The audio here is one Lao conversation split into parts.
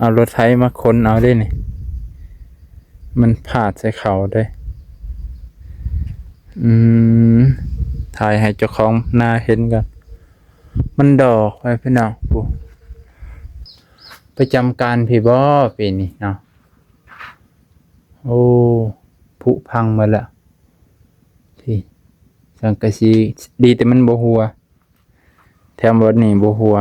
ເອົາລົດໄຖມາຂົນເອົາເດ້ນີ້ ມັນພາດໃສ່ເຂົາເດ້. ອືມ ຖ່າຍໃຫ້ເຈົ້າຂອງນາເຫັນກ່ອນ. ມັນດອກໄວ້ພີ່ນ້ອງ ຜູ້ປະຈຳການພີ້ບໍ ປີນີ້ເນາະ. ໂອ້ ຜຸພັງໝົດແລ້ວ ທີ່ສັງກະສີ ດີແຕ່ມັນບໍ່ຮົ່ວ ແຖມວັດນີ້ບໍ່ຮົ່ວ.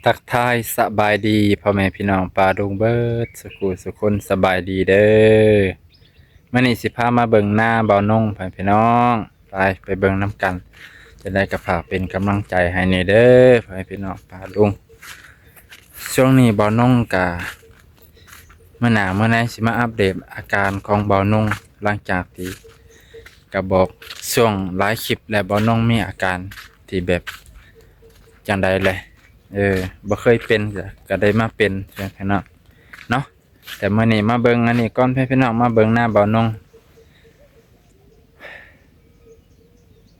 ທັກທາຍສະບາຍດີພໍ່ແມ່ພີ່ນ້ອງປ້າລຸງເບິດສຸຂູສຸຄົນ ສະບາຍດີເດີ. ມື້ນີ້ຊິພາມາເບິ່ງນາບ່າວນົງ ພໍ່ແມ່ພີ່ນ້ອງ ໄປ ໄປເບິ່ງນຳກັນ. ຈັ່ງໃດກໍຝາກເປັນກຳລັງໃຈໃຫ້ແດ່ເດີ ພໍ່ແມ່ພີ່ນ້ອງປ້າລຸງ. ຊ່ວງນີ້ບ່າວນົງກະ ມື້ໜ້າມື້ໃນຊິມາອັບເດດອາການຂອງບ່າວນົງ ຫຼັງຈາກທີ່ກະບອກຊ່ວງຫຼາຍຄລິບແລ້ວ ບ່າວນົງມີອາການທີ່ແບບຈັ່ງໃດແຫຼະ ເອີ ບໍ່ເຄີຍເປັນ ກະ ກະໄດ້ມາເປັນເນາະ ເນາະ. ແຕ່ມື້ນີ້ມາເບິ່ງອັນນີ້ກ່ອນ ພີ່ນ້ອງ ມາເບິ່ງນາບ່າວນົງ.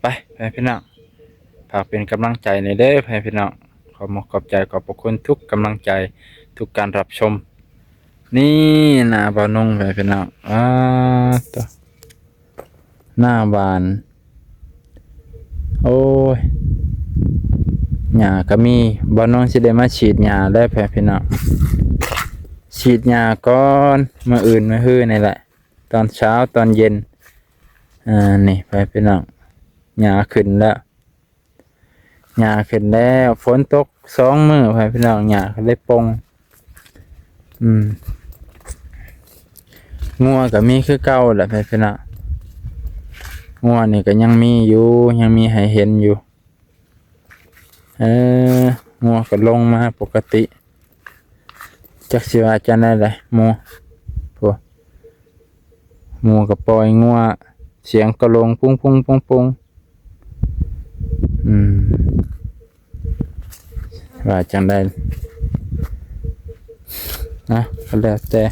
ໄປ ພີ່ນ້ອງ ຝາກເປັນກຳລັງໃຈແດ່ເດີ ພີ່ນ້ອງ. ຂອບມຸກຂອບໃຈ ຂອບພະຄຸນທຸກກຳລັງໃຈ ທຸກການຮັບຊົມ. ນີ້ນາບ່າວນົງ ພີ່ນ້ອງ ອ້າ ໂຕ ນາຫວານ. ໂອ້ຍ ຫຍ້າກໍມີ ບ່າວນົງຊິໄດ້ມາສີດຫຍ້າແລ້ວ ພີ່ນ້ອງ. ສີດຫຍ້າກ່ອນ ມື້ອື່ນມື້ຮືນີ້ແຫຼະ ຕອນເຊົ້າຕອນເຢັນ. ອ່າ ນີ້ ພີ່ນ້ອງ ຫຍ້າຂຶ້ນແລ້ວ ຫຍ້າຂຶ້ນແລ້ວ. ຝົນຕົກສອງມື້ ພີ່ນ້ອງ ຫຍ້າກໍເລີຍປົ່ງ. ອືມ ງົວກໍມີຄືເກົ່າແຫຼະ ພີ່ນ້ອງ. ງົວນີ້ກໍຍັງມີຢູ່ ຍັງມີໃຫ້ເຫັນຢູ່. ເອີ ງົວກໍລົງມາປົກກະຕິ ຈັກຊິວ່າຈັ່ງໃດແຫຼະໝູ່. ໂອ້ ໝູ່ກໍປ່ອຍງົວ ສຽງກໍລົງປຸ້ງໆໆໆ. ອືມ ວ່າຈັ່ງໃດນະ ກໍແລ້ວແຕ່.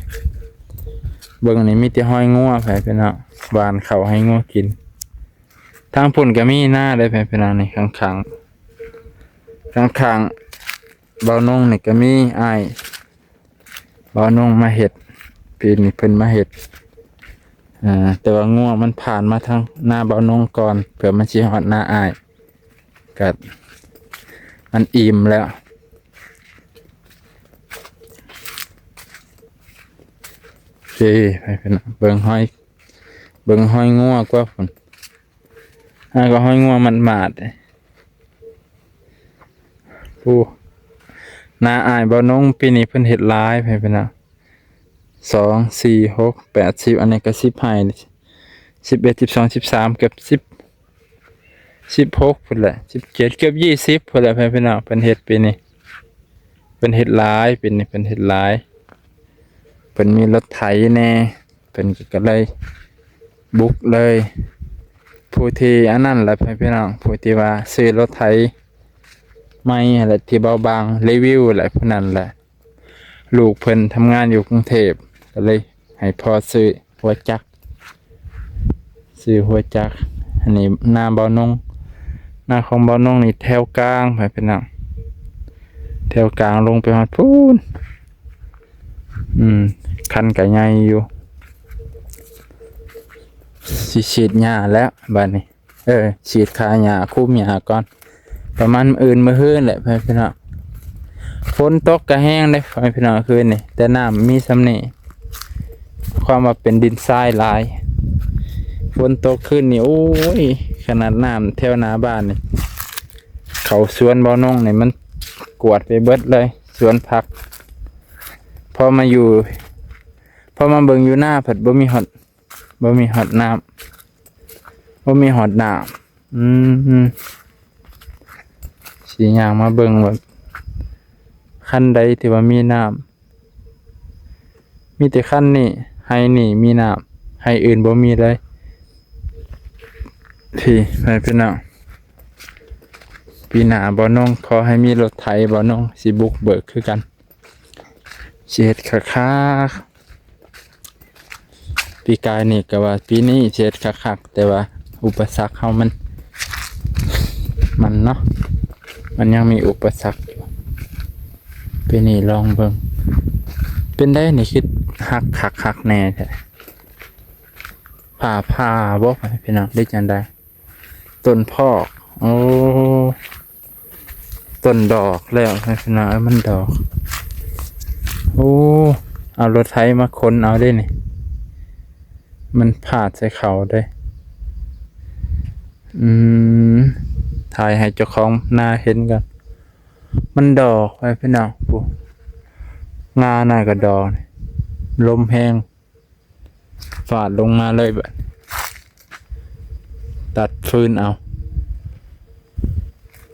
ເບິ່ງນີ້ມີແຕ່ຮອຍງົວ ພີ່ນ້ອງ ຫວ່ານເຂົ້າໃຫ້ງົວກິນ. ທາງພຸ້ນກໍມີນາເດ້ ພີ່ນ້ອງ ນີ້ຂ້າງໆ ຂ້າງໆບ່າວນົງນີ້ກໍມີ ອ້າຍບ່າວນົງມາເຮັດ ປີນີ້ເພິ່ນມາເຮັດ. ເອີ ແຕ່ວ່າງົວມັນຜ່ານມາທາງນາບ່າວນົງກ່ອນ ເພື່ອມັນຊິຮອດນາອ້າຍ ກໍມັນອີ່ມແລ້ວ. ເອີ ໄປເບິ່ງຮອຍ ເບິ່ງຮອຍງົວກວ່າພຸ້ນ. ອ່າ ກໍຮອຍງົວໝາດໆ. ໂອ້ ນາອ້າຍບ່າວນົງປີນີ້ເພິ່ນເຮັດຫຼາຍ ພີ່ນ້ອງ. ສອງ ສີ່ ຫົກ ແປດ ສິບ ອັນນີ້ກໍສິບໄຮ່ ສິບເອັດ ສິບສອງ ສິບສາມ ເກືອບສິບ ສິບຫົກພຸ້ນແຫຼະ ສິບເຈັດ ເກືອບຊາວພຸ້ນແຫຼະ ພີ່ນ້ອງ. ເພິ່ນເຮັດປີນີ້ ເພິ່ນເຮັດຫຼາຍ ປີນີ້ເພິ່ນເຮັດຫຼາຍ ເພິ່ນມີລົດໄຖແດ່ ເພິ່ນກໍເລີຍບຸກເລີຍ. ຜູ້ທີ່ອັນນັ້ນແຫຼະ ພີ່ນ້ອງ ຜູ້ທີ່ວ່າຊື້ລົດໄຖໃໝ່ຫັ້ນແຫຼະ ທີ່ເບົາບາງຣີວິວແຫຼະ ຜູ້ນັ້ນແຫຼະ. ລູກເພິ່ນທຳງານຢູ່ກຸງເທບ ກໍເລີຍໃຫ້ພໍ່ຊື້ຫົວຈັກ ຊື້ຫົວຈັກ. ອັນນີ້ນາບ່າວນົງ ນາຂອງບ່າວນົງນີ້ແຖວກາງ ພີ່ນ້ອງ ແຖວກາງລົງໄປຮອດພຸ້ນ. ອືມ ຄັນກໍໃຫຍ່ຢູ່ ຊິສີດຫຍ້າແລ້ວບາດນີ້. ເອີ ສີດຂ້າຫຍ້າ ຄຸມຫຍ້າກ່ອນ ປະມານມື້ອື່ນມື້ຮືນແຫຼະ ພີ່ນ້ອງ. ຝົນຕົກກໍແຮງເດ້ ພີ່ນ້ອງ ຄືນນີ້ ແຕ່ນ້ຳມີສ່ຳນີ້ ຄວາມວ່າເປັນດິນຊາຍຫຼາຍ. ຝົນຕົກຄືນນີ້ ໂອ້ຍ ຂະໜາດນ້ຳແຖວໜ້າບ້ານນີ້ ເຂົ້າສວນບ່າວນົງນີ້ ມັນກວາດໄປເບິດເລີຍ ສວນຜັກ. ພໍມາຢູ່ ພໍມາເບິ່ງຢູ່ນາ ພັດບໍ່ມີຮອດ ບໍ່ມີຮອດນ້ຳ ບໍ່ມີຮອດນ້ຳ. ອືມ ຊິຍ່າງມາເບິ່ງວ່າຄັນໃດທີ່ວ່າມີນ້ຳ ມີແຕ່ຄັນນີ້ ໄຮ່ນີ້ມີນ້ຳ ໄຮ່ອື່ນບໍ່ມີເລີຍ. ພີ່ ພີ່ນ້ອງ ປີໜ້າບ່າວນົງ ຂໍໃຫ້ມີລົດໄຖ ບ່າວນົງຊິບຸກເບີກຄືກັນ. ຊິເຮັດຄັກໆ. ປີກາຍນີ້ກໍວ່າປີນີ້ຊິເຮັດຄັກໆ ແຕ່ວ່າອຸປະສັກເຮົາມັນ ມັນເນາະ ມັນຍັງມີອຸປະສັກຢູ່. ປີນີ້ລອງເບິ່ງ ເປັນໃດນີ້ ຄືຮັກຄັກຮັກແນ່ແທ້? ຟ້າຜ່າບໍ່ ພີ່ນ້ອງ ຫຼືຈັ່ງໃດ? ຕົ້ນພອກ ໂອ້ ຕົ້ນດອກແລ້ວ ພີ່ນ້ອງເອີຍ ມັນດອກ. ໂອ້ ເອົາລົດໄຖມາຂົນເອົາເດ້ນີ້ ມັນພາດໃສ່ເຂົ້າເດ້. ອືມ ຖ່າຍໃຫ້ເຈົ້າຂອງນາເຫັນກ່ອນ. ມັນດອກໄປພີ່ນ້ອງ ພຸ້ນ ງານັ້ນກໍດອກ ລົມແຮງ ຟາດລົງມາເລີຍບາດ ຕັດຟືນເອົາ.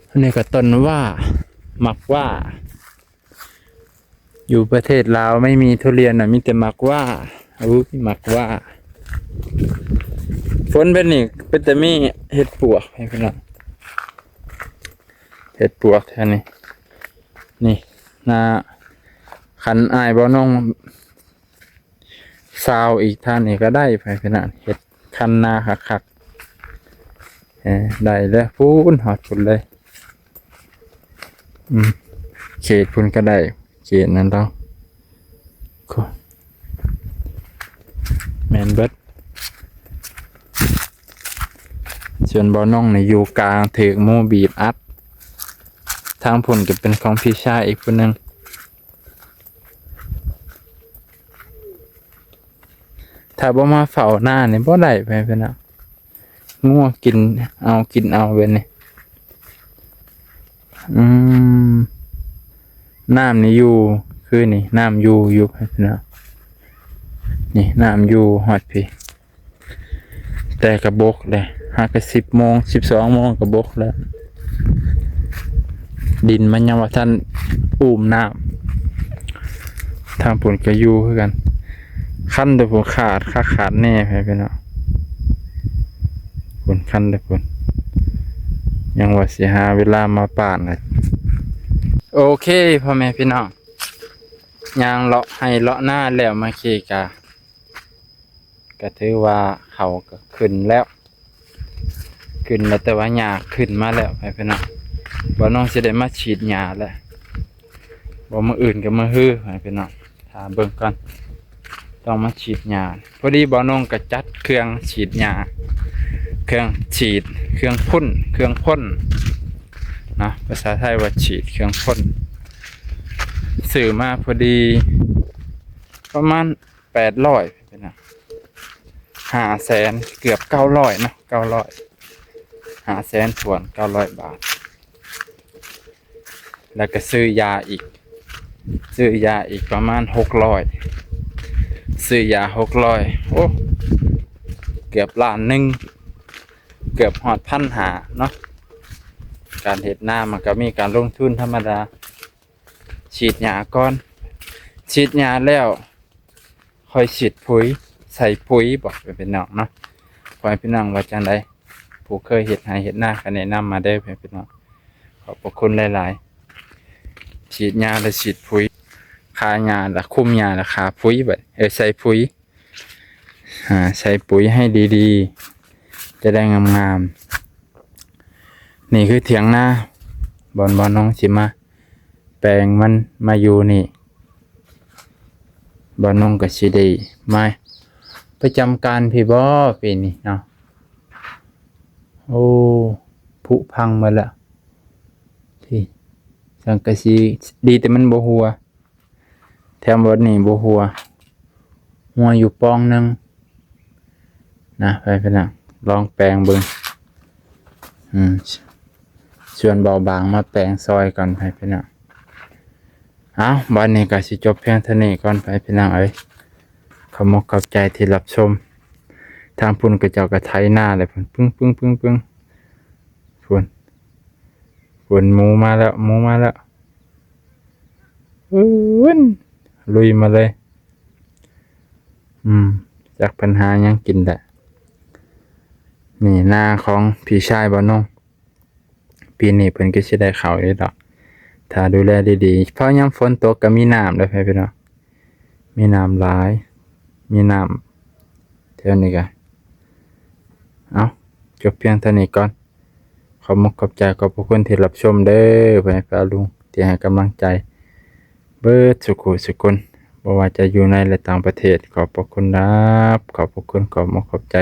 ອັນນີ້ກໍຕົ້ນຫວ້າ ໝາກຫວ້າ. ຢູ່ປະເທດລາວໄມ່ມີທຸລຽນນະ ມີແຕ່ໝາກຫວ້າ. ໂອ້ຍ ໝາກຫວ້າ. ຝົນແບບນີ້ເປັນແຕ່ມີເຫັດປວກໃຫ້ພີ່ນ້ອງ ເຫັດປວກແຖວນີ້. ນີ້ ນາ ຄັນອ້າຍບໍ່ນ້ອງຊາວອີກທ່ານນີ້ກໍໄດ້ໄປພີ່ນ້ອງ ເຮັດຄັນນາຄັກໆ. ເອີ ໄດ້ເລີຍ ພຸ້ນ ຮອດພຸ້ນເລີຍ. ອືມ ເຂດພຸ້ນກໍໄດ້ ເຂດນັ້ນດອກ ໂອ້ ແມ່ນເບິດ. ສ່ວນບ່າວນ້ອງນີ້ຢູ່ກາງ ຖືກໝູບີບອັດ. ທາງພຸ້ນກໍເປັນຂອງພີ່ຊາຍອີກຜູ້ໜຶ່ງ. ຖ້າບໍ່ມາເຝົ້ານານີ້ບໍ່ໄດ້ໄປພີ່ນ້ອງ ງົວກິນເອົາ ກິນເອົາແບບນີ້. ອືມ ນ້ຳນີ້ຢູ່ ຄືນີ້ນ້ຳຢູ່ ຢູ່ພີ່ນ້ອງ. ນີ້ນ້ຳຢູ່ຮອດພີ້ ແຕ່ກະບົກແຫຼະ ຫາກະສິບໂມງ ສິບສອງໂມງກະບົກແລ້ວ. ດິນມັນຍັງບໍ່ທັນອູ້ມນ້ຳ. ທາງພຸ້ນກະຢູ່ຄືກັນ. ຄັນແຕ່ພຸ້ນຂາດຄັກຂາດແນ່ໄປພີ່ນ້ອງ. ພຸ້ນຄັນແຕ່ພຸ້ນ ຍັງວ່າຊິຫາເວລາມາປານ. ໂອເຄ ພໍ່ແມ່ພີ່ນ້ອງ ຍ່າງເລາະໄຮ່ເລາະນາແລ້ວ ມາເຄກາ ກະຖືວ່າເຂົາກະຂຶ້ນແລ້ວ ຂຶ້ນແລ້ວ ແຕ່ວ່າຫຍ້າຂຶ້ນມາແລ້ວໄປພີ່ນ້ອງ. ບ່າວນ້ອງຊິໄດ້ມາສີດຫຍ້າແລ້ວ ບໍ່ ມື້ອື່ນກະມື້ຮືໄປພີ່ນ້ອງ ຖ້າເບິ່ງກ່ອນ ຕ້ອງມາສີດຫຍ້າ. ພໍດີບ່າວນ້ອງກະຈັດເຄື່ອງສີດຫຍ້າ ເຄື່ອງສີດ ເຄື່ອງພົ່ນ ເຄື່ອງພົ່ນເນາະ ພາສາໄທວ່າສີດ ເຄື່ອງພົ່ນ ຊື້ມາພໍດີປະມານ ແປດຮ້ອຍ ພີ່ນ້ອງ ຫ້າແສນ ເກືອບເກົ້າຮ້ອຍເນາະ ເກົ້າຮ້ອຍ ຫ້າແສນຖ້ວນ ເກົ້າຮ້ອຍບາດ. ແລ້ວກໍຊື້ຢາອີກ ຊື້ຢາອີກປະມານຫົກຮ້ອຍ ຊື້ຢາຫົກຮ້ອຍ ໂອ້ ເກືອບລ້ານໜຶ່ງ ເກືອບຮອດພັນຫ້າເນາະ. ການເຮັດນາມັນກໍມີການລົງທຶນທຳມະດາ. ສີດຫຍ້າກ່ອນ ສີດຫຍ້າແລ້ວ ຄ່ອຍສີດປຸ໋ຍ ໃສ່ປຸ໋ຍ ບອກໄປເປັນນອກເນາະ. ພໍ່ແມ່ພີ່ນ້ອງວ່າຈັ່ງໃດ? ຜູ້ເຄີຍເຮັດໄຮ່ເຮັດນາກໍແນະນຳມາເດີ ພໍ່ແມ່ພີ່ນ້ອງ. ຂອບພະຄຸນຫຼາຍໆ. ສີດຫຍ້າແລ້ວສີດປຸ໋ຍ ຄາຫຍ້າແລ້ວຄຸມຫຍ້າແລ້ວຄາປຸ໋ຍ ບັດ ເອີ ໃສ່ປຸ໋ຍ ຫາໃສ່ປຸ໋ຍໃຫ້ດີໆ ຈະໄດ້ງາມໆ. ນີ້ຄືຖຽງນາ ບ່ອນ ບ່ອນນ້ອງຊິມາ ແປງມັນມາຢູ່ນີ້ ບ່າວນ້ອງກໍຊິໄດ້ມາປະຈຳການພີ້ບໍ ປີນີ້ເນາະ. ໂອ້ ຜຸພັງໝົດແລ້ວ ພີ້ ສັງກະສີ ດີແຕ່ມັນບໍ່ຮົ່ວ ແຖມບ່ອນນີ້ບໍ່ຮົ່ວ ຮົ່ວຢູ່ປ່ອງໜຶ່ງນະ ໄປພີ່ນ້ອງ ລອງແປງເບິ່ງ. ອືມ ສ່ວນເບົາບາງມາແປງຊ່ອຍກ່ອນ ໄປພີ່ນ້ອງ. ເອົາ ບັດນີ້ກໍຊິຈົບພຽງເທົ່ານີ້ກ່ອນ ໄປພີ່ນ້ອງເອີຍ. ຂອບອົກຂອບໃຈທີ່ຮັບຊົມ. ທາງພຸ້ນເຂົາເຈົ້າກໍໄຖນາແລ້ວ ພຸ້ນ ປຶ້ງໆໆໆ ພຸ້ນ ພຸ້ນ ໝູມາແລ້ວ ໝູມາແລ້ວ ພຸ້ນ ລຸຍມາເລີຍ. ອືມ ຈັກເພິ່ນຫາຫຍັງກິນແຫຼະ. ນີ້ນາຂອງພີ່ຊາຍບ່າວນ້ອງ ປີນີ້ເພິ່ນກໍຊິໄດ້ເຂົ້າຢູ່ດອກ ຖ້າດູແລດີໆ. ເພາະຍາມຝົນຕົກກໍມີນ້ຳເດີ ພີ່ນ້ອງ ມີນ້ຳຫຼາຍ ມີນ້ຳແຖວນີ້ກະ. ເອົາ ຈົບພຽງເທົ່ານີ້ກ່ອນ. ຂອບອົກຂອບໃຈ ຂອບພະຄຸນທີ່ຮັບຊົມເດີ ພໍ່ແມ່ປ້າລຸງທີ່ໃຫ້ກຳລັງໃຈເບິດສຸຂູສຸຄົນ. ບໍ່ວ່າຈະຢູ່ໃນ ແລະ ຕ່າງປະເທດ. ຂອບພະຄຸນຄັບ ຂອບພະຄຸນ ຂອບອົກຂອບໃຈ.